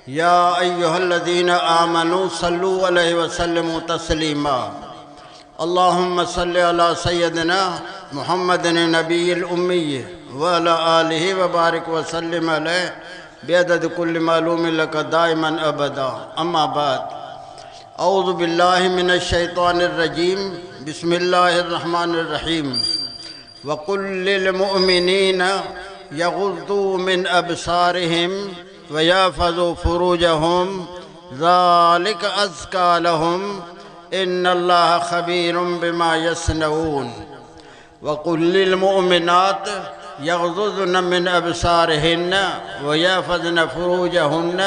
या अय्युहल्लज़ीन आमनू सल्लु अलैहि वसल्लिमू तस्लीमा। अल्लाहुम्मा सल्लि अला सय्यदिना मुहम्मदिन नबील उम्मी व अला आलिहि व बारिक वसल्लिम अलैहि बेअदद कुल्लि मालूम लक दाइमन अबदा। अम्मा बाद, औज़ु बिल्लाहि मिनश शैतानिर रजीम। बिस्मिल्लाहिर रहमानिर रहीम। व कुल लिल मुमिनीना यगुज़्ज़ू मिन अबसारिहिम व यहफ़ज़ू फुरूजहुम ज़ालिक अज़्का लहुम इन्नल्लाह ख़बीरुम बिमा यस्नऊन। व कुल लिल मुमिनात यगुज़्ज़न मिन अबसारिहिन्न व यहफ़ज़न फुरूजहुन्न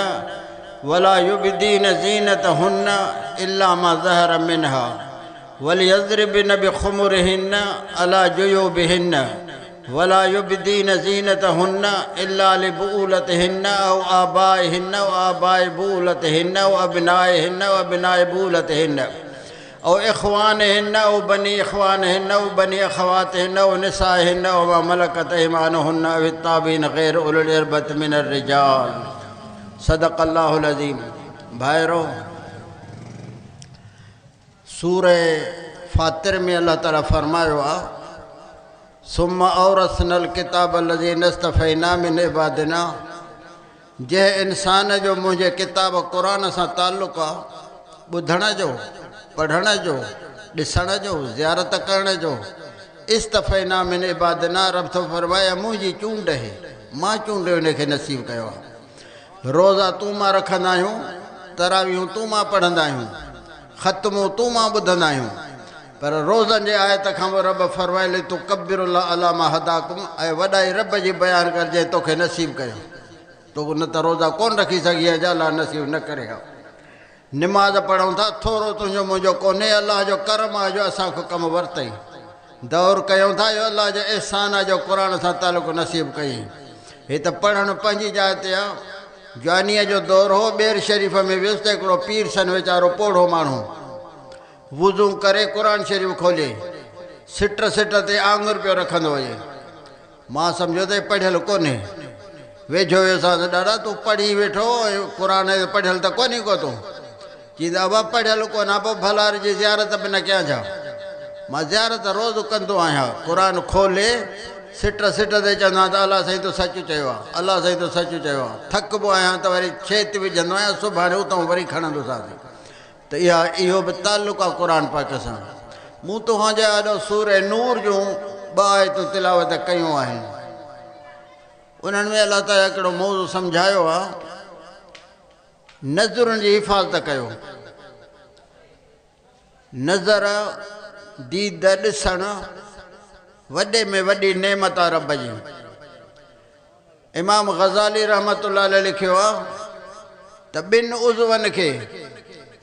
वला युबदीन ज़ीनतहुन्न इल्ला मा ज़हर मिन्हा वलियज़रिबन बिख़ुमुरिहिन्न अला जुयूबिहिन्न वला युबदीन ज़ीनतहुन्न इल्ला लिबूलतिहिन्न औ आबाइहिन्न औ आबाए बूलतिहिन्न औ अबनाइहिन्न औ अबनाए बूलतिहिन्न औ इख़वानिहिन्न औ बनी इख़वानिहिन्न औ बनी अख़वातिहिन्न औ निसाइहिन्न औ मा मलकत अयमानुहुन्न औ अत्ताबीन ग़ैर उलिल इरबत मिनर रिजाल। सदक़ल्लाहुल अज़ीम। भाइरो, सूरह फ़ातिर में अल्लाह ताला फरमायो आहे, सुम्मा औरसनल किताब लज़ीन इस्तफ़ैना मिन इबादिना। जंहिं इंसान जो मुंहिंजे किताब क़ुरान सां तालुक़ आहे, ॿुधण जो, पढ़ण जो, ॾिसण जो, ज़ियारत करण जो, इस्तफ़ैना मिन इबादिना, रब थो फरमाए मुंहिंजी चूंड आहे, मां चूंडे हुनखे नसीब कयो आहे। रोज़ा तूं मां रखंदा आहियूं, तरावीहूं तूं मां पढ़ंदा आहियूं, ख़तमो तूं मां ॿुधंदा आहियूं, पर रोज़नि जे आयत खां पोइ रब फरमाए तूं कबिरुल्लाह अला मा हदाकुम, ऐं वॾाई रब जी बयानु कर जंहिं तोखे नसीब कयो। तो न त रोज़ा कोन रखी सघी आहे, अलाह नसीब न करे हा। निमाज़ पढ़ूं था, थोरो तुंहिंजो मुंहिंजो कोन्हे, अलाह जो करम आहे जो असांखां कमु वरितई। दौर कयूं था, इहो अलाह जो अहसान आहे जो क़ुरान सां तालुक़ नसीब कयईं। हे त पढ़णु पंहिंजी जाइ ते आहे। जवानीअ जो दौर हो, ॿेर शरीफ़ में वियुसि त हिकिड़ो पीर सन वीचारो पोड़ो माण्हू वुज़ू करे क़ुरान शरीफ़ खोले सिट सिट ते आङुर पियो रखंदो वञे। मां सम्झो त पढ़ियल कोन्हे। वेझो वियोसांसि, ॾाॾा तूं पढ़ी वेठो ऐं क़ुरान पढ़ियल त कोन्हे को तूं? चई अबा पढ़ियल कोन आहे, पोइ भलार जी ज़ियारत बि न कयां छा? मां ज़ियारत रोज़ कंदो आहियां। क़ुरान खोले सिट सिट ते चवंदो आहियां त अलाह साईं तो सचु चयो आहे, अलाह साईं तो सचु चयो आहे। थकबो आहियां त वरी छेत विझंदो आहियां, सुभाणे उतां वरी खणंदोसांसि। त इहा इहो बि तालुक़ु आहे क़ुरान पाक सां। मूं तव्हांजे आॾो सूरह नूर जूं ॿ आयतूं तिलावत कयूं आहिनि। उन्हनि में अलाह ताला हिकिड़ो मौज़ू सम्झायो आहे, नज़रुनि जी हिफ़ाज़त कयो। नज़र, दीद, ॾिसणु वॾे में वॾी नेमत आहे रब जी। इमाम ग़ज़ाली रहमतुल्लाह अलैह लिखियो आहे त ॿिनि उज़वनि खे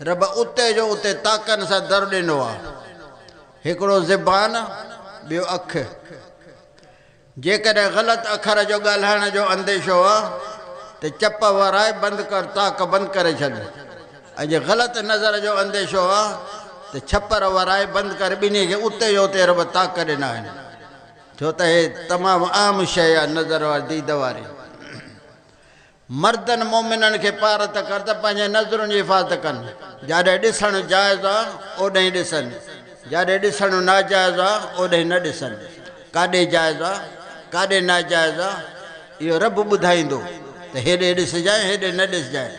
रब उते जो उते ताकनि सां दर ॾिनो आहे, हिकिड़ो ज़बान, ॿियो अखि। जेकॾहिं ग़लति अखर जो ॻाल्हाइण जो अंदेशो आहे त चप वराए बंदि कर, ताक बंदि करे छॾ। ऐं जे ग़लति नज़र जो अंदेशो आहे त छपर वराए बंदि कर, ॿिन्ही खे उते जो उते रब ताक ॾिना आहिनि। छो त हे तमामु अहम शइ आहे नज़र वारी, दीद वारी। मर्दनि मोमिननि खे पारत कर त पंहिंजे नज़रुनि जी हिफ़ाज़त कनि। जाॾे ॾिसणु जाइज़ आहे ओॾे ॾिसनि, जाॾे ॾिसणु नाजाइज़ आहे ओॾे न ॾिसनि। काॾे जाइज़ आहे काॾे नाजाइज़ आहे इहो रब ॿुधाईंदो त हेॾे ॾिसजांइ हेॾे न ॾिसजांइ।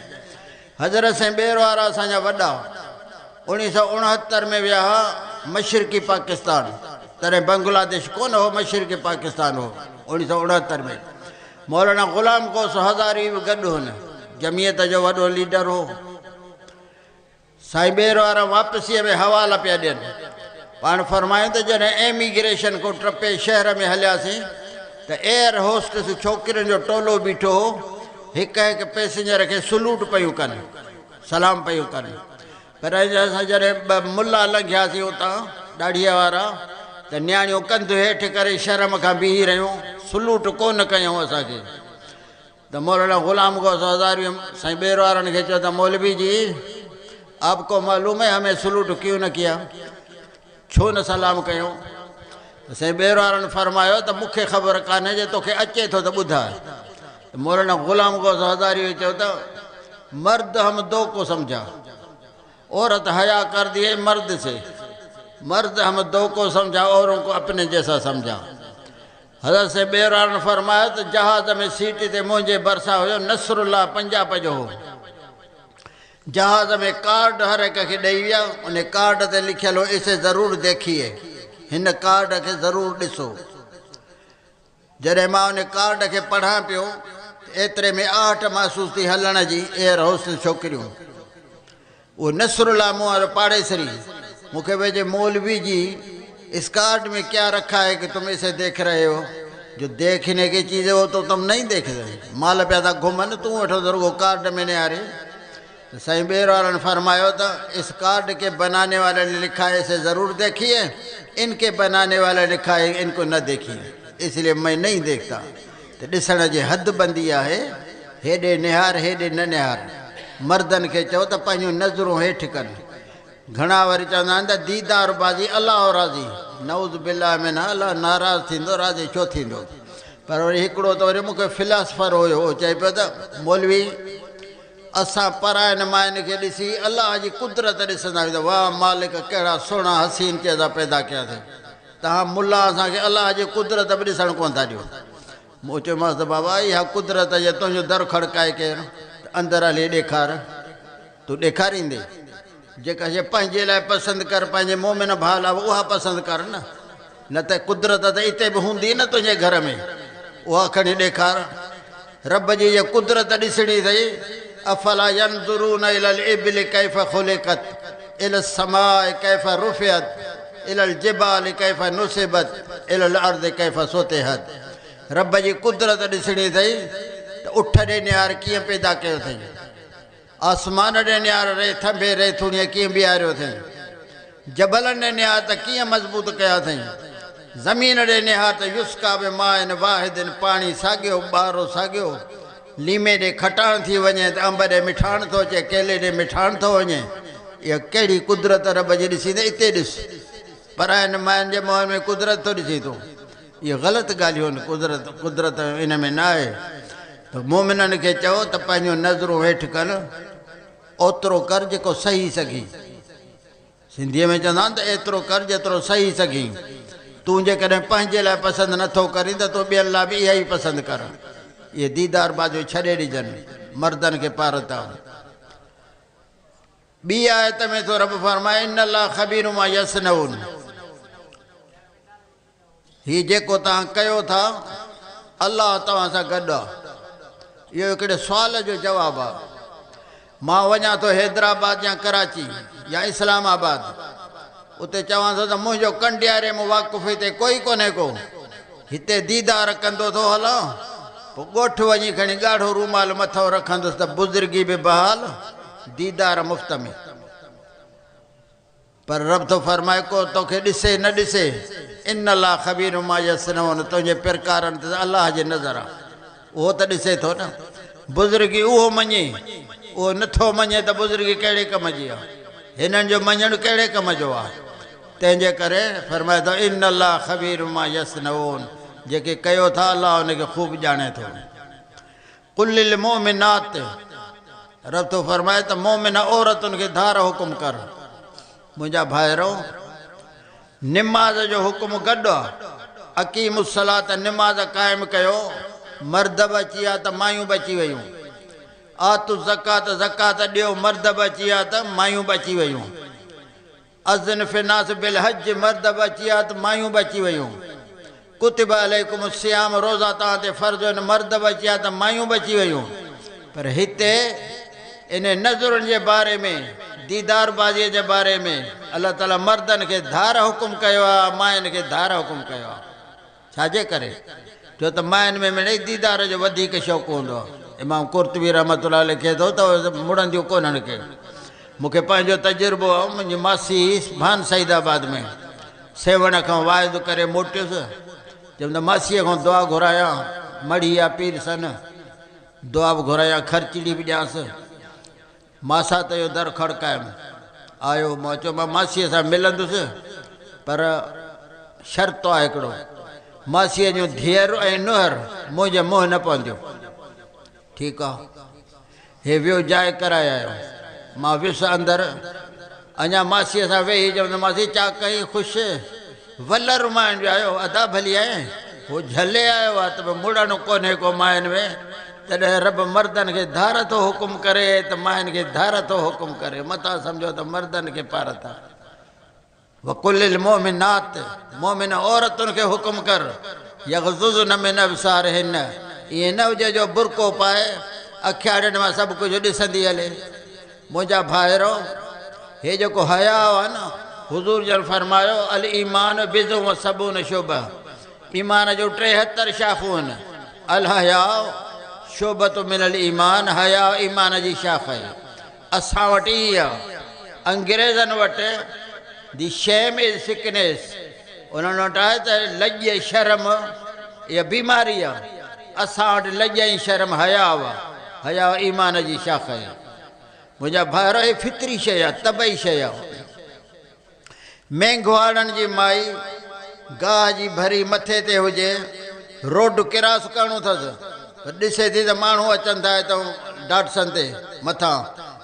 हज़रत साईं ॿेर वारा असांजा वॾा 1969 में विया हुआ मशरक़ी पाकिस्तान, तॾहिं बांग्लादेश कोन हो, मशरक़ी पाकिस्तान हो। 1969 में मौलाना ग़ुलाम गौस हज़ारी बि गॾु हुन, जमीयत जो वॾो लीडर हो। साईं ॿेर वारा वापसीअ में हवाला पिया ॾियनि। पाण फरमायूं त जॾहिं एमिग्रेशन खां टपे शहर में हलियासीं त एयर होस्टेस छोकिरियुनि जो टोलो बीठो हो, हिकु हिकु पैसेंजर खे सलूट पियूं कनि, सलाम पियूं कनि। पर असां जॾहिं ॿ मुला लंघियासीं उतां ॾाढ़ीअ वारा त नियाणियूं कंधु हेठि करे शर्म खां बीही रहियूं, सलूट कोन कयूं असांखे। त मौलाना ग़ुलाम गौस हज़ारवी साईं ॿेर वारनि खे चयो त मौलवी जी आपको मालूम है हमें सलूट क्यों न किया, छो न सलाम कयूं? त साईं ॿेर वारनि फरमायो त मूंखे ख़बर कान्हे, जे तोखे अचे थो त ॿुधाए। मौलाना ग़ुलाम गौस हज़ारी चयो त मर्द हम दो को समझा, औरत हया कर दिए मर्द से, मर्द हम दो को समझा, औरों को अपने जैसा समझा। हज़रत से बेरान फरमायो त जहाज़ में सीट ते मुंहिंजे भरिसां हुयो नसरुल्लाह पंजाब जो हो। जहाज़ में कार्ड हर हिक खे ॾेई विया, उन कार्ड ते लिखियलु हो इसे ज़रूर देखिए, हिन कार्ड खे ज़रूर ॾिसो। जॾहिं मां उन कार्ड खे पढ़ां पियो एतिरे में आहट महसूसु थी हलण जी, एयर होस्टल छोकिरियूं। उहो नसरुल्लाह मूं वारो पाड़ेसरी मूंखे वेझे मौलवी जी इस कार्ड में क्या रखा है कि तुम इसे देख रहे हो, जो देखने की चीज़ है वो तो तुम नहीं देख रहे। माल पिया था घुमनि, तूं वेठो रुगो कार्ड में निहारे। त साईं ॿेर वारनि फरमायो त इस कार्ड के बनाने वाले ने लिखा है इसे ज़रूर देखिए, इनके बनाने वाले लिखा है इनको न देखिए, इसलिए मैं नहीं देखता। त ॾिसण जी हदबंदी आहे, हेॾे निहार हेॾे न निहार। मर्दनि खे चओ त पंहिंजूं नज़रूं हेठि कनि। घणा वरी चवंदा आहिनि त दीदार बाज़ी अलाह राज़ी, नऊज़ बिल्लाह में न अलाह नाराज़ थींदो, राज़ी छो थींदो। पर वरी हिकिड़ो त वरी मूंखे फिलासफ़र हुयो, उहो चए पियो त मौलवी असां पराइनि माइनि खे ॾिसी अलाह जी कुदरत ॾिसंदा आहियूं त वाह मालिक कहिड़ा सुहिणा हसीन चीज़ा पैदा कया अथई, तव्हां मुला असांखे अलाह जी कुदरत बि ॾिसण कोन था ॾियो। मूं चयोमांसि त बाबा इहा कुदरत जे तुंहिंजो दर खड़काए केरु अंदरि हली ॾेखार, तूं ॾेखारींदे जेका शइ पंहिंजे लाइ पसंदि कर, पंहिंजे मोमिन भाउ लाइ उहा पसंदि कर न, न त कुदरत त हिते बि हूंदी न तुंहिंजे घर में, उहा खणी ॾेखार। रब जी इहा कुदरत ॾिसणी अथई, अफला यंज़ुरून इलल इबिल कैफ ख़ुलिक़त, इलस समाए कैफ रुफ़ियत, इलल जिबाल कैफ नुसिबत, इलल अर्द कैफ सुतिहत। रब जी कुदरत ॾिसणी अथई त उठ ॾे निहार कीअं पैदा कयो अथई, आसमान ॾे निहार रे थंभे रे थुणीअ कीअं बीहारियो अथई, जबलनि ॾे निहार त कीअं मज़बूत कया अथई, ज़मीन ॾे निहार त युस्का बि माइन वाहिदिन, पाणी साॻियो ॿारो साॻियो, लीमे ॾे खटाण थी वञे त अंब ॾे मिठाण थो अचे, केले ॾे मिठाण थो वञे। इहा कहिड़ी कुदरत रब जी ॾिसी त हिते ॾिस, पर हिन माइनि जे मुंहं में कुदरत थो ॾिसी तूं। इहे ग़लति ॻाल्हियूं आहिनि, कुदरत कुदरत इन में न आहे। त मोमिननि खे चओ त पंहिंजूं नज़रूं हेठि कनि, ओतिरो कर जेको सही सघी। सिंधीअ में चवंदा आहिनि त एतिरो कर जेतिरो सही सघी। तूं जेकॾहिं पंहिंजे लाइ पसंदि नथो करीं त तूं ॿियनि लाइ बि इहा ई पसंदि कर। इहे दीदार बाज़ियूं छॾे ॾिजनि, मर्दनि खे पारत आहे। ॿी आयत में थो रब फरमाए इन अल्लाह ख़बीर मां यसनऊन, हीउ जेको तव्हां कयो था अलाह तव्हां सां गॾु आहे। इहो हिकिड़े सुवाल जो जवाबु आहे। मां वञा थो हैदराबाद या कराची या इस्लामाबाद, उते चवां थो त मुंहिंजो कंडियारे मां वाक़ुफ़ हिते कोई कोन्हे को, हिते दीदार कंदो थो हलां, पोइ ॻोठ वञी खणी ॻाढ़ो रूमाल मथां रखंदुसि त बुज़ुर्गी बि बहाल, दीदार मुफ़्त में। पर रब थो फरमाए को तोखे ॾिसे न ॾिसे, इन अल्लाह ख़बीर मां यसनऊन, तुंहिंजे प्रकारनि ते अलाह जी नज़र आहे, उहो त ॾिसे थो न। बुज़ुर्गी उहो मञे, उहो नथो मञे त बुज़ुर्गी कहिड़े कम जी आहे, हिननि जो मञणु कहिड़े कम जो आहे। तंहिंजे करे फरमाए थो इन अल्लाह ख़बीर मां यसनऊन, जेके कयो था अलाह हुनखे ख़ूब ॼाणे थो। कुल मोमिनात, रब थो फरमाए त मोमिन औरतुनि खे धार हुकुम कर। मुंहिंजा भाइरो, निमाज़ जो हुकुम गॾु आहे, अक़ीमुस्सलात निमाज़ क़ाइमु कयो, मर्द बि अची विया त मायूं बि अची वियूं, आतु ज़कात ज़कात ॾियो, मर्द बि अची विया त मायूं बि अची वियूं, अज़न फ़िनास बिल हज, मर्द बि अची विया त मायूं बि अची वियूं, कुतिब अलैकुम सियाम, रोज़ा तव्हां ते फ़र्ज़ आहिनि, मर्द बि अची विया त मायूं बि अची वियूं। पर हिते इन नज़रुनि जे बारे में, दीदार बाज़ीअ जे बारे में अलाह ताला मर्दनि खे धार हुकुम कयो आहे, माइनि खे धार हुकुम कयो आहे। छाजे करे? छो त माइनि में मिड़ेई दीदार जो वधीक शौक़ु हूंदो आहे। इमाम कुर्तबी रहमतुल्लाह लिखे थो त मुड़ंदियूं कोन्हनि खे। मूंखे पंहिंजो तजुर्बो आहे, मुंहिंजी मासी भान सईदाबाद में सेवण खां वाइदो करे मोटियुसि, चयमि त मासीअ खां दुआ घुरायां, मड़ी आहे पीर सन, दुआ बि घुरायां, ख़र्चड़ी बि ॾियांसि। मासात जो दर खड़कायुमि, आयो, मां चयो मां मासीअ सां मिलंदुसि, पर शर्त आहे हिकिड़ो, मासीअ जूं धीअर ऐं नुहर मुंहिंजे मुंहुं न पवंदियूं। ठीकु आहे। हे वियो जाइ कराए आयो, मां वियुसि अंदरि, अञा मासीअ सां वेही चवंदो मासी चा कई ख़ुशि, वलर माइनि जो आयो, अदा भली आहे, हो झले आयो आहे त मुड़णु कोन्हे को माइनि में। तॾहिं रब मर्दनि खे धार थो हुकुम करे त माइनि खे धार थो हुकुम करे, मथां सम्झो त मर्दनि खे पारत आहे। वकुल मोमिनात, मोमिन औरतुनि खे हुकुम कर, यग़ज़ुज़न मिन अबसारिहिन, ईअं न हुजे जो बुरको पाए अखियाड़नि मां सभु कुझु ॾिसंदी हले। मुंहिंजा भाइरो, हे जेको हया आहे न, हुज़ूर जन फरमायो अल ईमान बिज़ व सबून शोबा, ईमान जो 73 शाखूं आहिनि। अल हया शोबत मिनल ईमान, हया ईमान जी शाख आहे। असां वटि ई आहे, अंग्रेज़नि वटि दी शेम is sickness, उन्हनि वटि आहे त लॼ शर्म इहा बीमारी आहे। असां वटि लॼ ऐं शर्म हया आहे, हया ईमान जी शाख आहे। मुंहिंजा भाइर, ही फितरी शइ आहे, तबई शइ आहे। मेंघवाड़नि जी माई गाह जी भरी मथे ते हुजे, रोड क्रॉस करिणो अथसि, ॾिसे थी त माण्हू अचनि था हितां डाटसन ते मथां,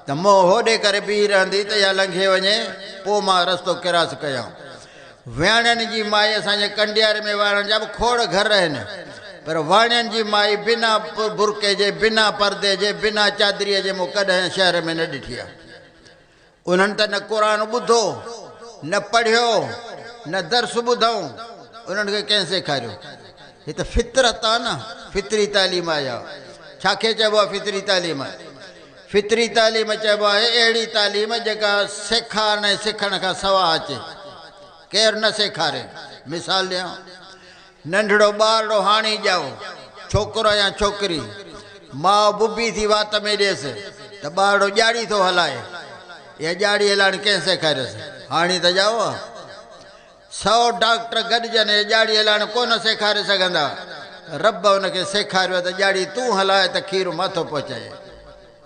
त मुंहुं होॾे करे बीह रहंदी त इहा लंघे वञे, पोइ मां रस्तो क्रॉस कयां। वियाणनि जी माई, असांजे कंडियारे में वाणनि जा बि खोड़ घर आहिनि, पर वाणियनि जी माई बिना बुरके जे, बिना पर्दे जे, बिना चादरीअ जे मूं कॾहिं शहर में न ॾिठी आहे। उन्हनि त न क़ुर ॿुधो, न पढ़ियो, न दर्स ॿुधऊं, उन्हनि खे कंहिं सेखारियो? हीअ त फितरत आहे न, फितरी तालीम आहे। छाखे चइबो आहे फितरी तालीम? फितरी तालीम चइबो आहे अहिड़ी तालीम जेका सेखारण ऐं सिखण खां सवा अचे, केरु न सेखारे। मिसाल ॾियां, नंढड़ो ॿारड़ो हाणे ॼाओ, छोकिरो या छोकिरी, माउ बुबी थी वात में ॾियसि त ॿारड़ो ॼाड़ी थो हलाए, इहा ॼाड़ी हलाइण कंहिं सेखारियोसि? हाणे त ॼाओ आहे। 100 डॉक्टर गॾिजनि, ॼाड़ी हलाइण कोन सेखारे सघंदा। रब हुनखे सेखारियो त ॼाड़ी तूं हलाए त खीर मां थो पहुचाए।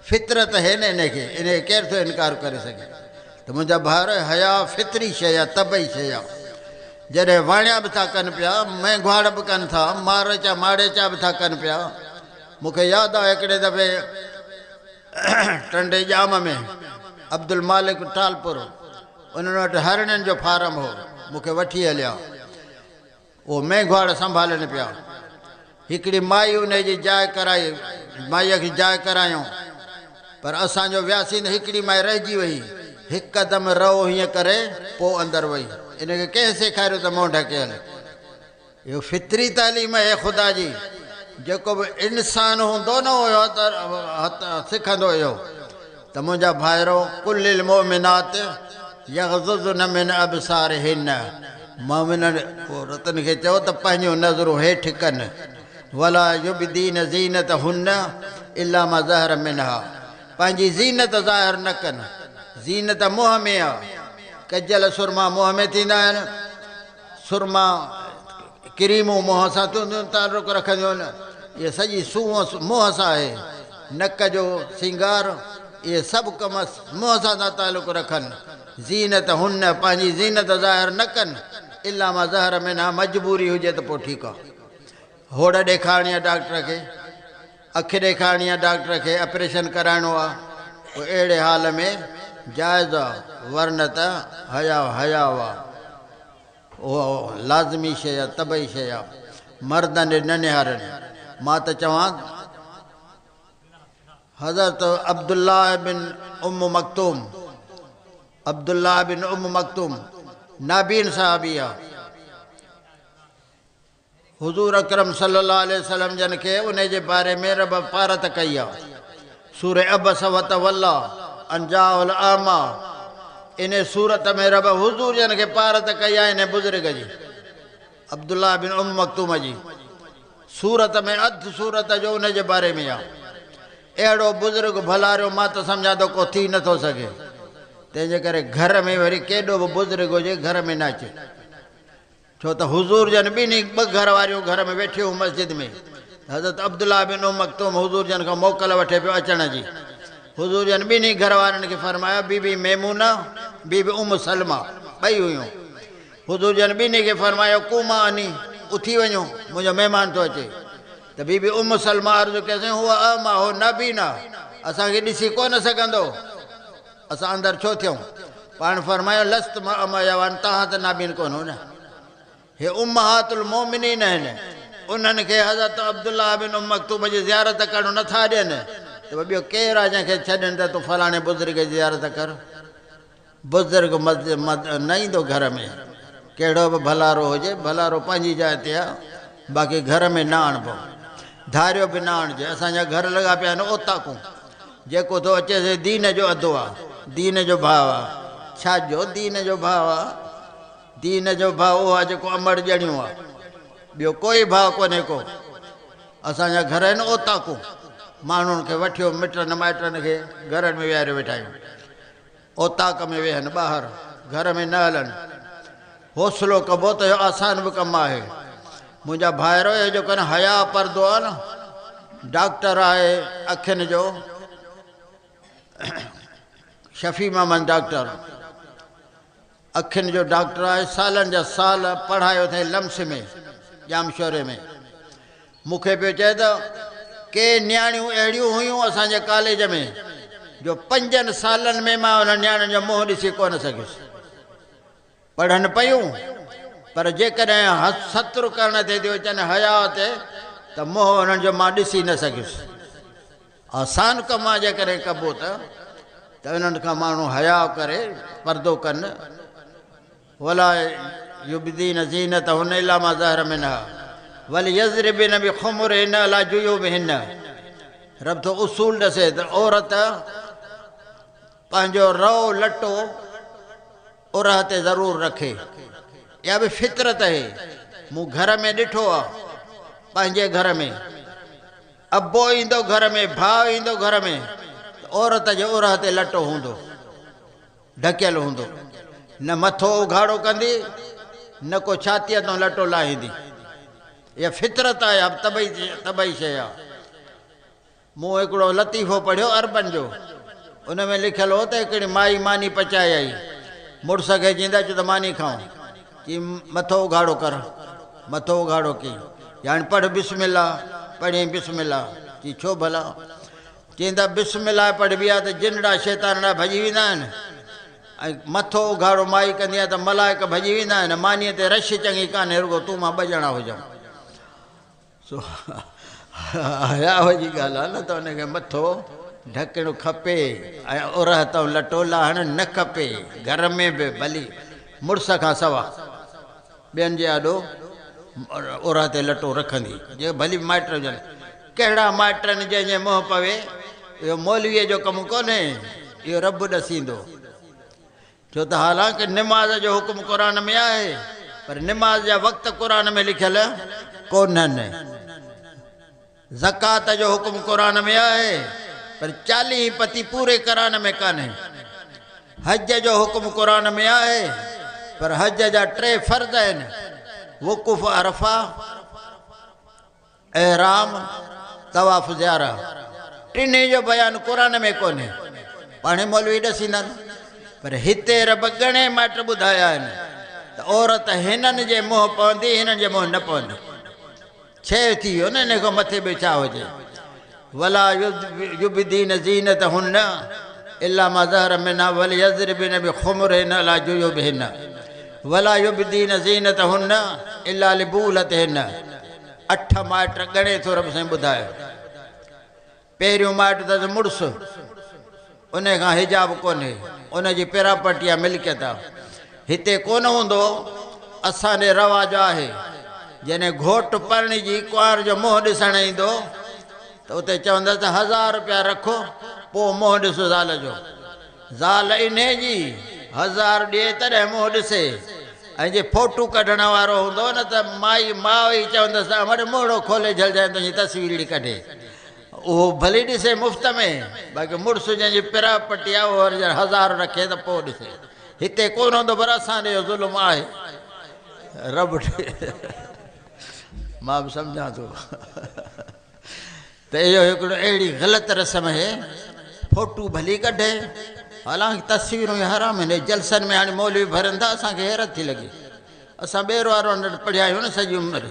फितरत है न इनखे, इनखे केरु थो इनकार करे सघे? त मुंहिंजा भाइर, हया फितरी शइ आहे, तबई शइ आहे। जॾहिं वाणिया बि था कनि पिया, मेंघवाड़ बि कनि था, मारेचा माड़ेचा बि था कनि पिया। मूंखे यादि आहे हिकिड़े दफ़े टंडे ॼाम में अब्दुल मालिक टालपुर, उन्हनि वटि हरणनि जो फार्म हो, मूंखे वठी हलिया, उहो मेंघवाड़ संभालनि पिया। हिकिड़ी माई उन जी जाइ कराई, माईअ खे जाइ करायूं, पर असांजो वियासीं त हिकिड़ी माई रहिजी वई, हिकदमि रओ हीअं करे पोइ अंदरि वई। इनखे कंहिं सेखारियो त मुंहुं ढके हले? इहो फितरी तालीम आहे ख़ुदा जी। जेको बि इंसान हूंदो न हुयो त सिखंदो हुयो। त मुंहिंजा भाइरो, कुल मोमिनात यग़ज़ुज़न मिन अबसारिहिन, मोमिननि औरतुनि खे चओ त पंहिंजूं नज़रूं हेठि कनि। वला युबदीन ज़ीनतहुन्न इल्ला मा ज़हर मिनहा, पंहिंजी ज़ीनत ज़ाहिर न कनि। ज़ीनत मुंहं में आहे, कजल सुरमा मुंहं में थींदा आहिनि, सुरमा क्रीमूं मुंहं सां तालुक़ रखंदियूं आहिनि। इहा सॼी सूंहं मुंहं सां आहे, नक जो सिंगार, इहे सभु कम मुंहं सां था तालुक़ रखनि। ज़ीनत हुन, पंहिंजी ज़ीनत ज़ाहिर न कनि इल्ला मा ज़हर मिनहा, मजबूरी हुजे त पोइ ठीकु आहे। होड़ ॾेखारणी आहे डॉक्टर खे, अखि ॾेखारणी आहे डॉक्टर खे, ऑपरेशन कराइणो आहे, पोइ अहिड़े हाल में जाइज़ आहे, वरन त हया हया आहे, उहो लाज़मी शइ आहे, तबई शइ आहे। मर्दनि ॾे न निहारनि। मां त चवां हज़रत अब्दुल्ला बिन उम मकतूम, अब्दुल्ला बिन उम मकतूम नाबीन साहबी आहे। हुज़ूर अकरम सल्लल्लाहु अलैहि वसल्लम जन खे उन जे बारे में रब पारत कई आहे। सूरह अबस व तवल्ला अन जाअहुल आमा, इन सूरत में रब हुज़ूर जन खे पारत कई आहे। इन बुज़ुर्ग जी अब्दुल्ला बिन उम मकतूम जी सूरत में अधु सूरत जो उन जे बारे में आहे। अहिड़ो बुज़ुर्ग भलारियो मां त सम्झां थो को थी नथो सघे। तंहिंजे करे घर में वरी केॾो बि बुज़ुर्ग हुजे घर में न अचे, छो त हुज़ूर जन ॿिन्ही ॿ घर वारियूं घर में वेठियूं मस्जिद में। हज़रत अब्दुल्ला बिन उम मकतूम हुज़ूर जन खां मोकल वठे पियो अचण जी। हुज़ूर जन ॿिन्ही घर वारनि खे फरमायो, बीबी मेमूना, बीबी उम सलमा ॿई हुयूं। हुज़ूर जन ॿिन्ही खे फरमायो, कुमा अनी, उथी वञो, मुंहिंजो महिमान थो अचे। त बीबी उम सलमा अर्ज़ु कयोसीं, हुआ अमा हो नाबीना, असांखे ॾिसी कोन सघंदो, असां अंदरि छो थियूं? पाण फरमायो लस्त अमा यवान, तव्हां त नाबीन कोन हो न। हे उम्महातुल मोमिनीन आहिनि, उन्हनि खे हज़रत अब्दुल्ला बिन उम मकतूम जी ज़ियारत करणु नथा ॾियनि, त ॿियो केरु आहे जंहिंखे छॾनि त तूं फलाणे बुज़ुर्ग जी ज़ियारत कर। बुज़ुर्ग न ईंदो घर में, कहिड़ो बि भलारो हुजे, भलारो पंहिंजी जाइ ते आहे, बाक़ी घर में न आणिबो, धारियो बि न आणिजे। असांजा घर लॻा पिया आहिनि ओताकूं, जेको थो अचे से दीन जो अधो आहे, दीन जो भाउ आहे। छाजो दीन जो भाउ आहे? दीन जो भाउ उहो आहे जेको अमड़ ॼणियो आहे, ॿियो कोई भाउ कोन्हे को। असांजा घर आहिनि ओताकूं, माण्हुनि खे वठियो मिटनि माइटनि खे घरनि में विहारियो वेठा आहियूं, ओताक में वेहनि, ॿाहिरि घर में न हलनि। हौसलो कबो त इहो आसान बि कमु आहे। मुंहिंजा भाइरो, इहो जेको न हया परदो आहे न, डॉक्टर आहे अखियुनि जो, शफ़ी मोहम्मद डॉक्टर, अखियुनि जो डॉक्टर आहे, सालनि जा साल पढ़ायो अथई लम्स में, ॼामशोरे में। मूंखे पियो चए त के नियाणियूं अहिड़ियूं हुयूं असांजे कॉलेज में जो 5 सालनि में मां उन्हनि नियाणियुनि जो मुंहुं ॾिसी कोन सघियुसि। पढ़नि पयूं, पर जेकॾहिं सतुरु करण ते थी अचनि हया ते, त मुंहुं उन्हनि जो मां ॾिसी न सघियुसि। आसान कमु आहे जेकॾहिं कबो त उन्हनि खां माण्हू हया करे परदो कनि। वला युबदीन ज़ीनतहुन्न इल्ला मा ज़हर मिन्हा वलियज़रिबन बिख़ुमुरिहिन्न अला जुयूबिहिन्न। रब थो उसूल ॾसे त औरत पंहिंजो रओ लटो उरह ते ज़रूरु रखे, इहा बि फितरत आहे। मूं घर में ॾिठो आहे, पंहिंजे घर में अबो ईंदो घर में, भाउ ईंदो घर में, त औरत जे उरह ते लटो हूंदो, ढकियल हूंदो, न मथो उघाड़ो कंदी, न को छातीअ तां लटो लाहींदी। इहा फितरत आहे, तबई तबई शइ आहे। मूं हिकिड़ो लतीफ़ो पढ़ियो अरबनि जो, उन में लिखियलु हो त हिकिड़ी माई मानी पचाए आई, मुड़ुस खे चईंदा अचो त मानी खाऊं, चई मथो उघाड़ो कर, मथो उघाड़ो कई, हाणे पढ़ बिस्मिल्ला, पढ़ी बिस्मिल्ला। चई छो भला? चईंदा बिस्मिल्ला पढ़बी आहे त जिनड़ा शैतानड़ा भॼी वेंदा आहिनि, ऐं मथो उघाड़ो माई कंदी आहे त मलाइक भॼी वेंदा आहिनि। मानीअ ते रश चङी कान्हे, रुॻो तूं मां ॿ ॼणा हुजूं। सो हया जी ॻाल्हि आहे न, त हुनखे मथो ढकणु खपे ऐं उरह तां लटो लाहणु न खपे। घर में बि भली मुड़ुस खां सवा ॿियनि जे आॾो उरह ते लटो रखंदी, जे भली माइट हुजनि। कहिड़ा माइट आहिनि जंहिंजे मुंहुं पवे, इहो मौलवीअ जो कमु कोन्हे, इहो रब ॾसींदो। छो त हालांकि निमाज़ जो हुकुम क़ुर में आहे, पर निमाज़ जा वक़्तु क़ुर में लिखियल कोन्हनि। ज़कात जो हुकुम क़ुर में आहे, पर 40 पति पूरे क़ुर में कान्हे। हज जो हुकुम क़ुर में आहे, पर हज जा 3 फ़र्ज़ आहिनि, वक़ूफ़ अरफ़ा, एहराम, तवाफ़ ज़ियारा। टिन्ही जो बयानु क़ुर में कोन्हे, पाणे मौलवी ॾसींदा आहिनि। पर हिते रब ॻणे माइट ॿुधाया आहिनि त औरत हिननि जे मुंहुं पवंदी, हिननि जे मुंहुं न पवंदी। छह थी वियो न, हिन खां मथे बि छा हुजे। वला युबदीन ज़ीनतहुन्न इल्ला मा ज़हर मिन्हा वलियज़रिबन बिख़ुमुरिहिन्न अला जुयूबिहिन्न वला युबदीन ज़ीनतहुन्न इल्ला लिबूलतिहिन्न। 8 माइट ॻणे थो रब साईं ॿुधायो। पहिरियों माइट अथसि मुड़ुसु, उन खां हिजाब कोन्हे, उनजी प्रॉपर्टी आहे, मिल्कियत आहे। हिते कोन हूंदो, असांजे रवाज आहे जॾहिं घोट परणिजी कुंवार जो मुंहुं ॾिसणु ईंदो त उते चवंदसि त 1000 रुपया रखो, पोइ मुंहुं ॾिसो ज़ाल जो। ज़ाल इन जी 1000 ॾिए तॾहिं मुंहुं ॾिसे। ऐं जे फोटू कढण वारो हूंदो न त माई माउ ई चवंदसि अमर मुड़ो खोले झलजांइ, तुंहिंजी तस्वीर कढे। उहो भली ॾिसे मुफ़्त में, बाक़ी मुड़ुसु जंहिंजी प्रॉपर्टी आहे उहो 1000 रखे त पोइ ॾिसे। हिते कोन हूंदो, पर असांजे इहो ज़ुल्म आहे। रब मां बि सम्झां थो त इहो हिकिड़ो अहिड़ी ग़लति रस्म आहे। फोटू भली कढे, हालांकि तस्वीरूं हराम आहिनि। जलसनि में हाणे मौलवी भरनि था, असांखे हैरत थी लॻे। असां ॿेरो वारो पढ़िया आहियूं न सॼी उमिरि,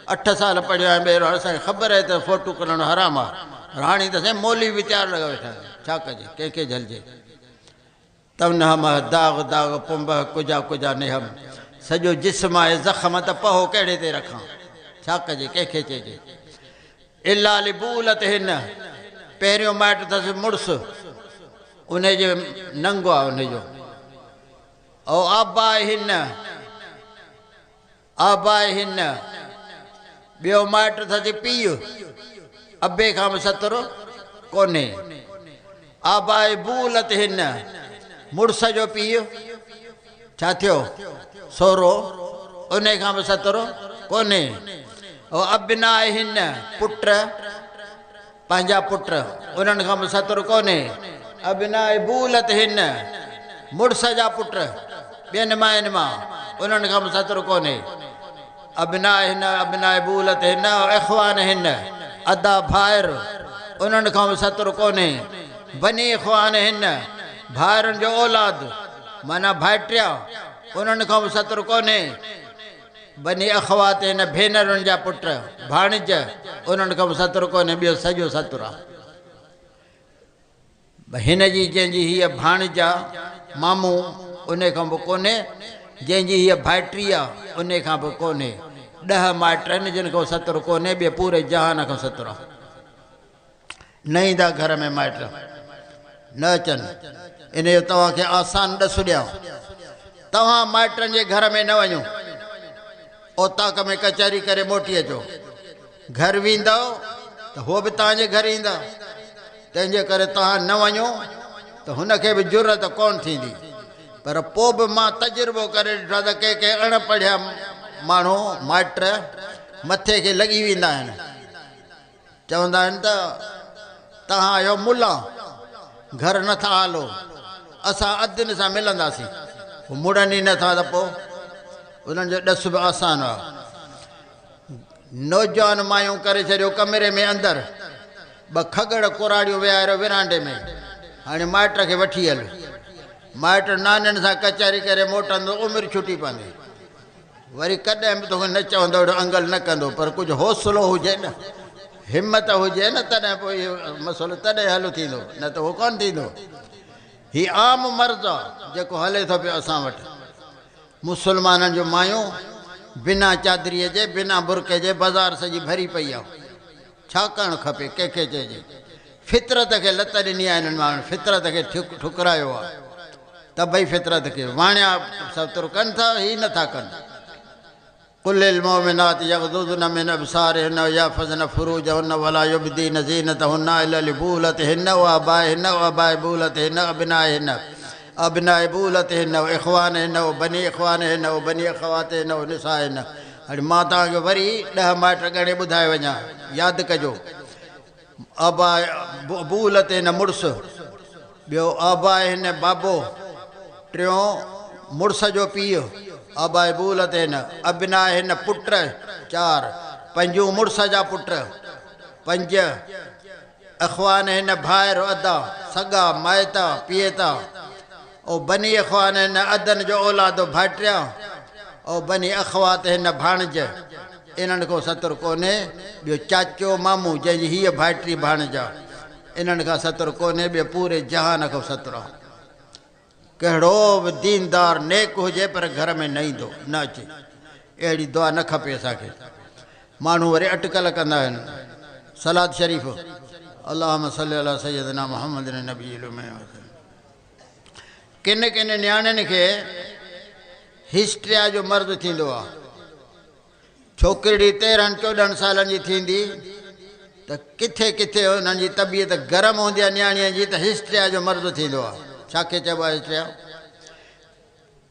8 साल पढ़ियो आहियां ॿेरो, असांखे ख़बर आहे त फोटू कढणु हराम आहे। हाणे त साईं मौलवी बि तयारु लॻा वेठा आहिनि, छा कजे, कंहिंखे झलजे। तवनहम दाग़ दाग़ पुंब कुजा कुजा निहम, सॼो जिस्म आहे ज़ख़म त पहो कहिड़े ते रखां, छा कजे, कंहिंखे चइजे। इला लिबूलत हिन, पहिरियों माइट अथसि मुड़ुसु, उनजे नंगो आहे उनजो। ऐं आबा हिन, आबा हिन, ॿियो माइट अथसि पीउ, अबे खां बि सतरो कोन्हे। आबाए बूलत हिन, मुड़ुस जो पीउ छा थियो, सोरो, उन खां बि सतरो कोन्हे। ऐं अबनाए हिन, पुट, पंहिंजा पुट, उन्हनि खां बि सतरो कोन्हे। अबनाए बूलत हिन, मुड़ुस जा पुट ॿियनि माइनि मां, उन्हनि खां बि सतरो कोन्हे। अबनाए हिन, अबनाए बूलत हिन, इख़वान हिन, अदा भाइर, उन्हनि खां बि सतरो कोन्हे। बनी इख़वान हिन, भाइरनि जो औलाद माना भाइटिया, उन्हनि खां बि सतरो कोन्हे। बनी अख़वात हिन, भेनरुनि जा पुट भाणिज, उन्हनि खां बि सतरो कोन्हे, ॿियो सॼो सतरो आहे। हिन जी जंहिंजी हीअ भाणिज आहे मामू, उन खां बि कोन्हे। जंहिंजी हीअ भाइटी आहे उन खां बि कोन्हे। 10 माइट आहिनि जिन खां सतरो कोन्हे, ॿिए पूरे जहान खां सतरो आहे। न ईंदा घर में माइट, न अचनि। इन जो तव्हांखे आसान ॾस ॾियां, तव्हां माइटनि जे घर में न वञो, औताक में कचहरी करे मोटी अचो। घर वेंदव त उहो बि तव्हांजे घर ईंदा, तंहिंजे करे तव्हां न वञो त हुनखे बि जुरत कोन थींदी। पर पोइ बि मां तजुर्बो करे ॾिठो आहे त के के अण पढ़िया माण्हू माइट मथे खे लॻी वेंदा आहिनि, चवंदा आहिनि त तव्हां आहियो मुला, घर नथा हलो, असां अदन सां मिलंदासीं। मुड़नि ई नथा त पोइ उन्हनि जो ॾस बि आसान आहे। नौजवान मायूं करे छॾियो कमरे में अंदरि, ॿ खगड़ कुराड़ियूं विहारियो विरांडे में, हाणे माइट खे वठी हल। माइट नाननि सां कचहरी करे मोटंदो, उमिरि छुटी पवंदी। वरी कॾहिं बि तोखे न चवंदो, अहिड़ो अंगल न कंदो, पर कुझु हौसलो हुजे न, हिमत हुजे न, तॾहिं पोइ इहो मसइलो तॾहिं हल थींदो, न त उहो कोन थींदो। हीउ आम मर्ज़ आहे जेको हले थो पियो असां वटि। मुसलमाननि जो मायूं बिना चादरीअ जे, बिना बुरके जे बाज़ार सॼी भरी पई आहे। छा करणु खपे, कंहिंखे चइजे? फितरत खे लत ॾिनी आहे हिननि माण्हुनि, फितरत खे ठुकरायो आहे। त भई फितरत खे वाणिया सतुर कनि था, हीअ नथा कनि। कुल मोमिनात यग़ुज़्न मिन अबसारिहिन्न वयहफ़ज़्न फुरूजहुन्न वला युब्दीन ज़ीनतहुन्न इल्ला लिबूलतिहिन्न व आबाइहिन्न व आबाइ बूलतिहिन्न अबनाइहिन्न अबनाइ बूलतिहिन्न व इख़वानिहिन्न व बनी इख़वानिहिन्न व बनी अख़वातिहिन्न व निसाइहिन्न। हाणे मां तव्हांखे वरी 10 माइट ॻणे ॿुधाए वञा, यादि कजो। आबा बूलतिहिन्न मुड़ुसु, ॿियो आबाइहिन्न बाबो, टियों मुड़ुस जो पीउ आबाए बूलतिहिन्न, अबनाइहिन्न पुट 4, पंजूं मुड़ुस जा पुट 5, इख़वानिहिन्न भाइर अदा सॻा माइता पियता, ऐं बनी इख़वानिहिन्न अदन जो औलाद भाइटिया, ऐं बनी अख़वातिहिन्न भाणज। इन्हनि खां सतुरु कोन्हे। ॿियो चाचो मामू जंहिंजी हीअ भाइटी भाणज आहे, इन्हनि खां सतुरु कोन्हे। ॿियो पूरे जहान खां सतुरु आहे। कहिड़ो बि दीनदार नेक हुजे पर घर में न ईंदो, न अचे। अहिड़ी दुआ न खपे असांखे। माण्हू वरी अटकल कंदा आहिनि। सलात शरीफ़, अल्लाहुम्मा सल्ली अला सय्यिदिना मुहम्मद नबी। किन किन नियाणियुनि खे हिस्ट्रिया जो मर्ज़ थींदो आहे। छोकिरी 13 14 सालनि जी थींदी त किथे किथे हुननि जी तबीयत गरम हूंदी आहे नियाणीअ जी, त हिस्ट्रिया जो मर्ज़ थींदो आहे। छाखे चइबो आहे हिस्ट्रिया?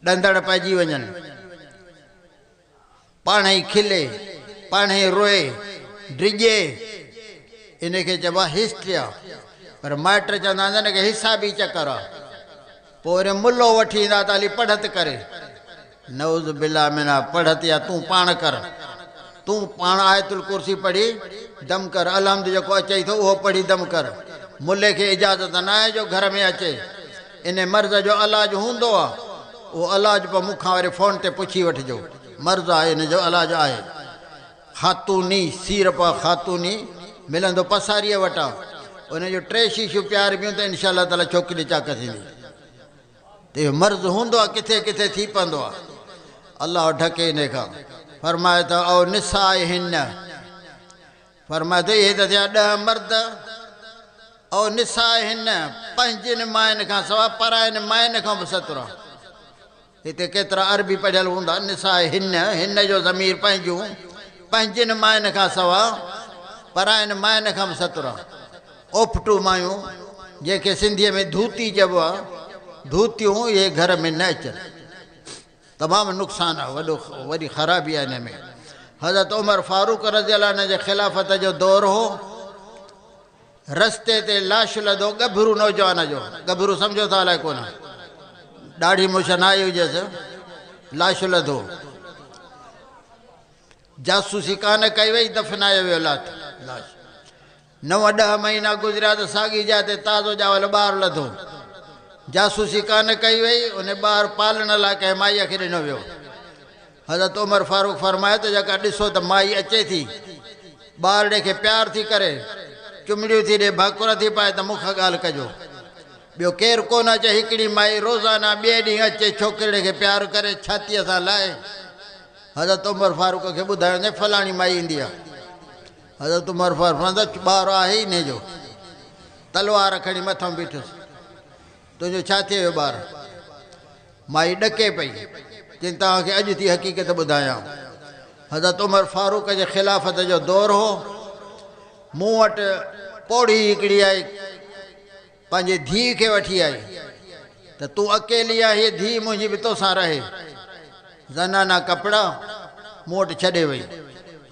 ॾंदड़ पइजी वञनि, पाण ई खिले, पाण ई रोए, डिॼे, इनखे चइबो आहे हिस्ट्रिया। पर माइट चवंदा आहिनि हिनखे हिसाबी चकर आहे। पोइ वरी मुलो वठी ईंदा त हली पढ़त करे। नऊज़ बिल्ला मिना, पढ़त या तूं पाण कर, तूं पाण आयतुल कुर्सी पढ़ी दम कर, अलहम्द जेको अचई थो उहो पढ़ी दम कर। मुले खे इजाज़त न आहे जो घर में अचे। इन मर्ज़ जो इलाज हूंदो आहे, उहो इलाज पोइ मूंखां वरी फ़ोन ते पुछी वठिजो, मर्ज़ आहे इन जो इलाज आहे। खातूनी सीरप आहे, खातूनी मिलंदो पसारीअ वटां, उनजो 3 शीशियूं पीआरबियूं त इनशा अलाह ताला छोकिरी चाक थींदी। त इहो मर्ज़ हूंदो आहे, किथे किथे थी पवंदो आहे। अलाह ढके इन खां। फरमाए त औ निसाए हिन, फरमाए त इहे त थिया 10 मर्द। औ निसाए हिन, पंहिंजनि माइनि खां सवाइ पराइनि माइनि खां बि सतुर आहे। हिते केतिरा अरबी पढ़ियल हूंदा, निसाए हिन, हिन जो ज़मीर पंहिंजूं, पंहिंजनि माइनि खां सवाइ पराइनि माइनि खां बि सतुर आहे। ओफटू मायूं, जंहिंखे सिंधीअ में धूती चइबो आहे, धूतियूं इहे घर में न अचनि, तमामु नुक़सानु आहे, वॾो वॾी ख़राबी आहे हिन में। हज़रत उमर फारूक रज़ी अलाह जे ख़िलाफ़त जो दौर हो, रस्ते ते लाश लधो ॻभरू नौजवान जो। ॻभरू सम्झो था अलाए कोन, ॾाढी मुछ न आई हुजेसि, लाश लधो। जासूसी कान कई वई, दफ़नायो वियो लाश। 9-10 महीना गुज़रिया त साॻी जाइ ते ताज़ो ॼावल ॿार लधो। जासूसी कान कई वई, उन ॿार पालण लाइ कंहिं माईअ खे ॾिनो वियो। हज़रत उमर फारूक फरमायो त जेका ॾिसो त माई अचे थी, ॿारड़े खे प्यार थी करे, चुमड़ियूं थी ॾे, भाकुर थी पाए, त मूंखां ॻाल्हि कजो। ॿियो केरु कोन अचे, हिकिड़ी माई रोज़ाना ॿिए ॾींहुं अचे, छोकिरे खे प्यार करे, छातीअ सां लाए। हज़रत उमर फारूक खे ॿुधायो फलाणी माई ईंदी आहे। हज़रत उमर फारूक फरमाईंदो ॿार आहे ई इन जो। तलवार खणी मथां बीठुसि, तुंहिंजो छा थी वियो ॿार? माई ॾके पई, चई तव्हांखे अॼु थी हक़ीक़त ॿुधायां। हज़रत उमर फारूक जे ख़िलाफ़त जो दौर हो, मूं वटि पौड़ी हिकिड़ी आई, पंहिंजी धीउ खे वठी आई त तूं अकेली आहे, हीअ धीउ मुंहिंजी बि तोसां रहे। ज़नाना कपिड़ा मूं वटि छॾे वई।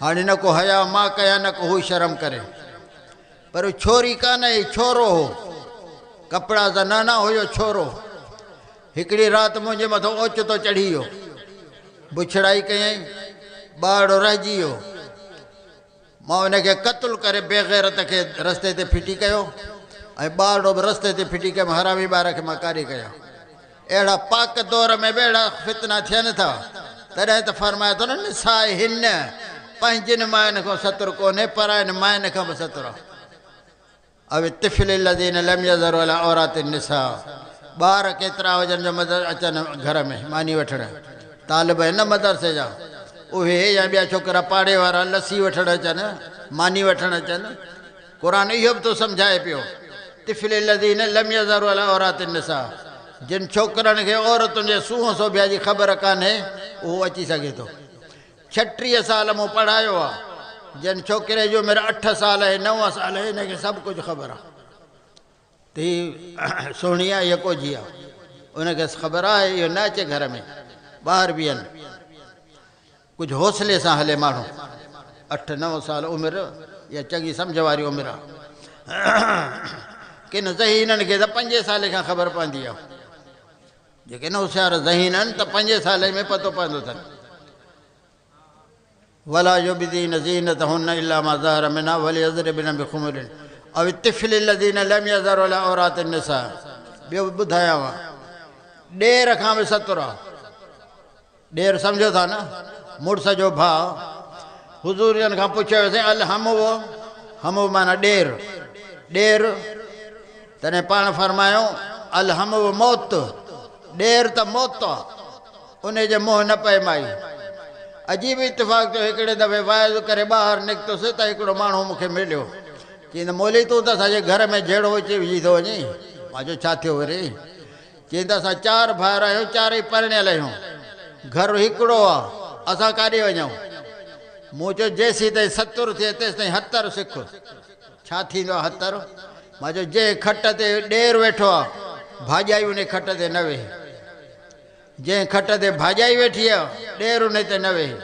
हाणे न को हया मां कयां, न को हू शर्म करे। पर छोरी कान हुई, छोरो हो, कपिड़ा ज़नाना हुयो छोरो। हिकिड़ी राति मुंहिंजे मथां ओचितो चढ़ी वियो, बुछड़ाई कयईं, ॿारड़ो रहिजी वियो। मां हुनखे क़तलु करे बेग़ैरत खे रस्ते ते फिटी कयो ऐं ॿारड़ो बि रस्ते ते फिटी कयमि, हरामी ॿार खे मां काॾे कयां। अहिड़ा पाक दौर में बि अहिड़ा फितना थियनि था। तॾहिं त फरमाए थो न, निसाए हिन, पंहिंजनि माइनि खां सतुर कोन्हे, पराइनि माइनि खां बि सतुर आहे। अवे तिफ़िल लज़ीन लम यज़रू अला औरात निसा, ॿार केतिरा हुजनि जो मदर अचनि घर में मानी वठण, तालिब आहिनि न मदरसे जा, उहे या ॿिया छोकिरा पाड़े वारा लस्सी वठण अचनि, मानी वठण अचनि। क़ुर इहो बि थो सम्झाए पियो, तिफ़िल लज़ीन लम यज़रू अला औरात निसा, जिन छोकिरनि खे औरतुनि जे सूंहं सोभिया जी ख़बर कान्हे, उहो अची सघे थो। 36 साल मूं पढ़ायो आहे, जिन छोकिरे जो उमिरि 8 साल आहे, 9 साल आहे, हिनखे सभु कुझु ख़बर आहे त हीअ सुहिणी आहे, हीअ कोझी आहे, उनखे ख़बर आहे। इहो न अचे घर में, ॿाहिरि बीहनि, कुझु हौसले सां हले माण्हू। 8-9 साल उमिरि या चङी सम्झ वारी उमिरि आहे। किन ज़हीननि खे त 5 साले खां ख़बर पवंदी आहे, जेके न होशियार ज़हीन आहिनि त 5 साले में पतो पवंदो अथनि। वला युबदीन ज़ीनतहुन्न इल्ला मा ज़हर मिन्हा वलियज़रिबन बिख़ुमुरिन अव तिफ़िल लज़ीन लम यज़हरू अला औरात निसा। ॿियो बि ॿुधायांव, ॾेर खां बि सतुर आहे। ॾेर सम्झो था न, मुड़ुस जो भाउ। हुज़ूर जन खां पुछियो वियोसीं, अल हमो, हमो माना ॾेर, ॾेर। तॾहिं पाण फरमायो अल हमो मौत, ॾेर त मौत आहे, उन जे मुंहुं न पए माई। अजीब इतफ़ाक़ थियो, हिकिड़े दफ़े वाइज़ करे ॿाहिरि निकितुसि त हिकिड़ो माण्हू मूंखे मिलियो, चई त मौली तूं त असांजे घर में जहिड़ो अचे विझी थो वञे। मां चयो छा थियो वरी? चई त असां 4 भाइर आहियूं, चारई परणियल आहियूं, घर हिकिड़ो आहे, असां काॾे वञूं? मूं चयो जेसीं ताईं सतुर थिए तेसि ताईं हतर सिख। छा थींदो आहे हतर? मां चयो जंहिं खट ते ॾेर वेठो आहे, भाॼाई उन खट ते न वेहे, जंहिं खट ते भाॼाई वेठी आहे, ॾेर उन ते न वेहे।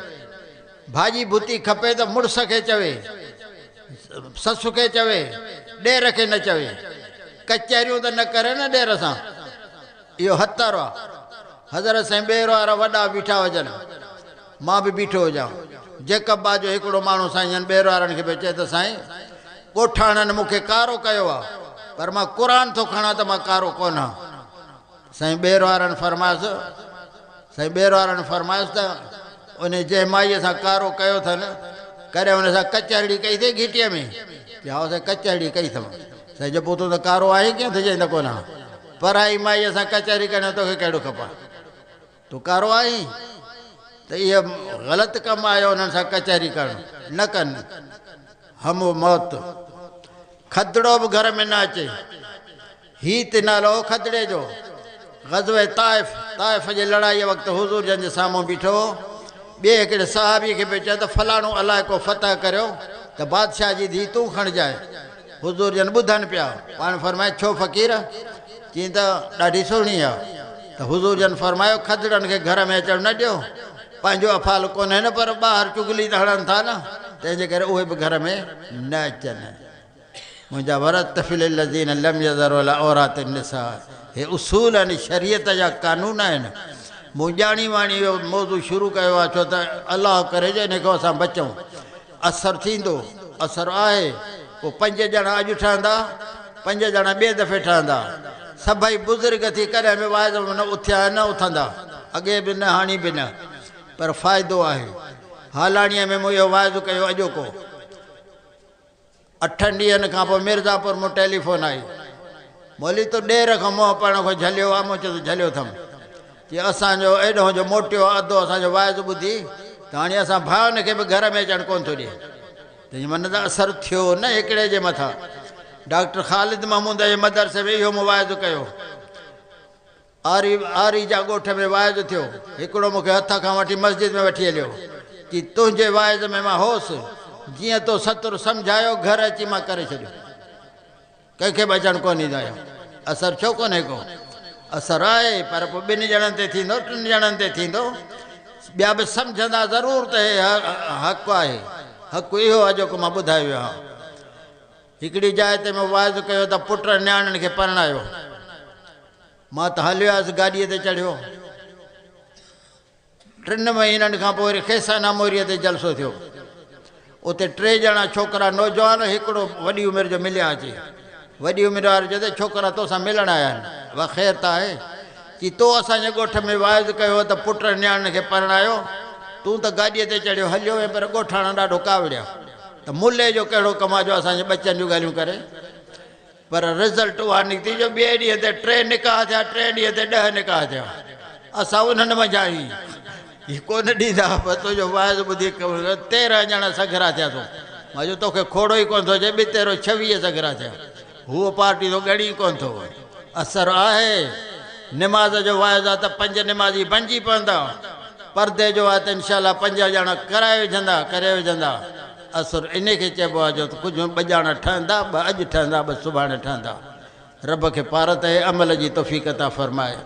भाॼी भुती खपे त मुड़ुस खे चवे, ससु खे चवे, ॾेर खे न चवे। कचहरियूं त न करे न ॾेर सां, इहो हतर आहे। हज़रत साईं ॿेर वारा वॾा बीठा हुजनि, मां बि बीठो हुजां। जेकब जो हिकिड़ो माण्हू साईं जन ॿेर वारनि खे पियो चए त साईं ॻोठाणनि मूंखे कारो कयो आहे, पर मां क़ुर थो खणां त मां कारो कोन आहियां। साईं ॿेर वारनि फरमायुसि, साईं ॿेर वारनि फरमायुसि त उन जंहिं माईअ सां कारो कयो अथनि, कॾहिं हुन सां कचहरी कई अथई घिटीअ में? हा साईं कचहरी कई अथव। साईं जो पोइ तूं त कारो आहीं कीअं थो चईं त कोन पराई माईअ सां कचहरी करणु तोखे कहिड़ो खपा, तूं कारो आहीं। त इहो ग़लति कमु आहे उन्हनि सां कचहरी करणु न कनि। हम मौत खदड़ो बि घर में न अचे। ही त नालो हो खदड़े जो। ग़ज़वे ताइफ़, ताइफ़ जी लड़ाईअ वक़्तु हुज़ूर जन जे साम्हूं बीठो हो। ॿिए हिकिड़े सहाबी खे पियो चए त फलाणो इलाइक़ो फतह करियो त बादशाह जी धीउ तूं खणिजांइ। हुज़ूर जन ॿुधनि पिया। पाण फरमाए छो फ़क़ीर? चई त ॾाढी सुहिणी आहे। त हुज़ूर जन फरमायो खदड़नि खे घर में अचणु न ॾियो, पंहिंजो अफ़ाल कोन्हे न, पर ॿाहिरि चुगली त हणनि था न, तंहिंजे करे उहे बि घर में न अचनि। मुंहिंजा वरतफिल लज़ीन लम यज़रू अला औरातिन निसा, हे उसूल आहिनि, शरीयत जा कानून आहिनि। मूं ॼाणी वाणी इहो मौज़ू शुरू कयो आहे, छो त अलाह करे जो इन खां असां बचूं। असरु थींदो, असरु आहे। पोइ 5 ॼणा अॼु ठहंदा, 5 ॼणा ॿिए दफ़े ठहंदा। सभई बुज़ुर्ग थी कॾहिं बि वाइज़ न उथिया न उथंदा, अॻे बि न हाणे बि न, पर फ़ाइदो आहे। हालाणीअ में मूं इहो वाइज़ कयो अॼोको। 8 ॾींहंनि खां पोइ मिर्ज़ापुर मां टेलीफोन आई, मोली तो ॾेर खां मुंहुं पाण खां झलियो आहे। मूं चयो झलियो अथमि। चई असांजो एॾो जो मोटियो अधो असांजो वाइज़ ॿुधी त हाणे असां भाउनि खे बि घर में अचणु कोन थो ॾिए। त माना त असरु थियो न हिकिड़े जे मथां। डॉक्टर ख़ालिद महमूद जे मदरसे में इहो मूं वाइज़ कयो। आरी आरी जा ॻोठ में वाइज़ थियो। हिकिड़ो मूंखे हथ खां वठी मस्जिद में वठी हलियो की तुंहिंजे वाइज़ में मां होउसि, जीअं तो सतुरु सम्झायो घर अची मां करे छॾियो, कंहिंखे बि अचणु कोन ॾींदा आहियूं। असरु छो कोन्हे को? असरु आहे, पर पोइ 2 ॼणनि ते थींदो, 3 ॼणनि ते थींदो। ॿिया बि सम्झंदा ज़रूरु त हे हक़ु आहे। हक़ु इहो आहे जेको मां ॿुधायो वियो आहियाँ। हिकिड़ी जाइ ते मां वाइज़ कयो त पुट नियाणियुनि खे परणायो। मां त हलियो आयुसि, गाॾीअ ते चढ़ियो। 3 महीननि खां पोइ वरी खेसाना मोरीअ ते जलसो थियो। उते 3 ॼणा छोकिरा नौजवान, हिकिड़ो वॾी उमिरि जो मिलिया अचे। वॾी उमिरि वारो चए त छोकिरा तोसां मिलण आया आहिनि, वाह ख़ैर त आहे। की तो असांजे ॻोठ में वाइज़ कयो त पुट नियाणियुनि खे परणायो, तूं त गाॾीअ ते चढ़ियो हलियो वियो, पर ॻोठाणा ॾाढो कावड़िया। त मुले जो कहिड़ो कमु आहे जो असांजे ॿचनि जूं ॻाल्हियूं करे। पर रिज़ल्ट उहा निकिती जो ॿिए ॾींहं ते 3 निकाह थिया, 3 ॾींहं ते 10 निकाह थिया। असां उन्हनि मंझां ई हीअ कोन ॾींदा, पर तुंहिंजो वाइज़ ॿुधी 13 ॼणा सघरा थियासीं। मां चयो तोखे खोड़ो ई कोन थो अचे, ॿ तेरो 26 सघरा थिया। हूअ पार्टी तो ॻणी कोन थो। असरु आहे। निमाज़ जो वाइज़ आहे त 5 निमाज़ी बणिजी पवंदा। परदे जो आहे त इनशा 5 ॼणा कराए विझंदा, करे विझंदा। असरु इन खे चइबो आहे जो कुझु 2 ॼणा ठहंदा, 2 अॼु ठहंदा, 2 सुभाणे ठहंदा। रब खे पारत आहे, अमल जी तौफ़ीक़ अता फरमाए।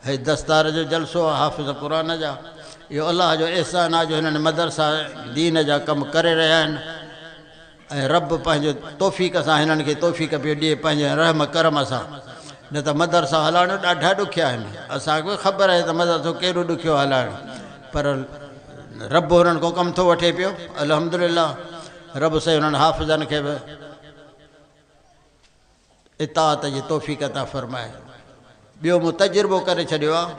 हे दस्तार जो जलसो आहे हाफ़िज़ क़ुर जा, इहो अलाह जो अहसान आहे जो हिननि मदरसा दीन जा कमु करे रहिया आहिनि। ऐं रब पंहिंजो तौफ़ीक़ सां हिननि खे तौफ़ीक़ पियो ॾिए पंहिंजे रहम करम सां। न त मदरसा हलाइणु ॾाढा ॾुखिया आहिनि। असांखे ख़बर आहे त मदरसो केॾो ॾुखियो हलाइणु, पर रब हुननि खां कमु थो वठे पियो। अल्हम्दुलिल्लाह रब साईं हुननि हाफ़िज़नि खे बि इताअत जी तौफ़ीक़ अता फरमाए। ॿियो मूं तजुर्बो करे छॾियो आहे,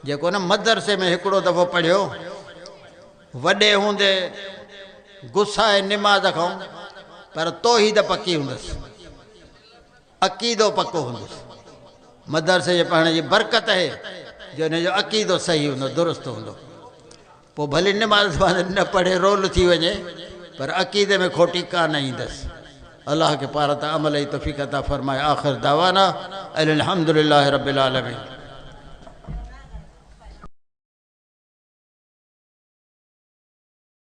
जेको न मदरसे में हिकिड़ो दफ़ो पढ़ियो, वॾे हूंदे गुस्साए निमाज़ खां, पर तौहीद पकी हूंदसि, अक़ीदो पको हूंदुसि। मदरसे जे पढ़ण जी बरकत आहे जो हिन जो अक़ीदो सही हूंदो, दुरुस्त हूंदो। पोइ भले निमाज़ न पढ़े, रोल थी वञे, पर अक़ीदे में खोटी कान ईंदसि। अलाह खे पारत अमल जी तौफ़ीक़ अता फरमाए। आख़िर दावाना अल्हम्दुलिल्लाहि रब्बिल आलमीन।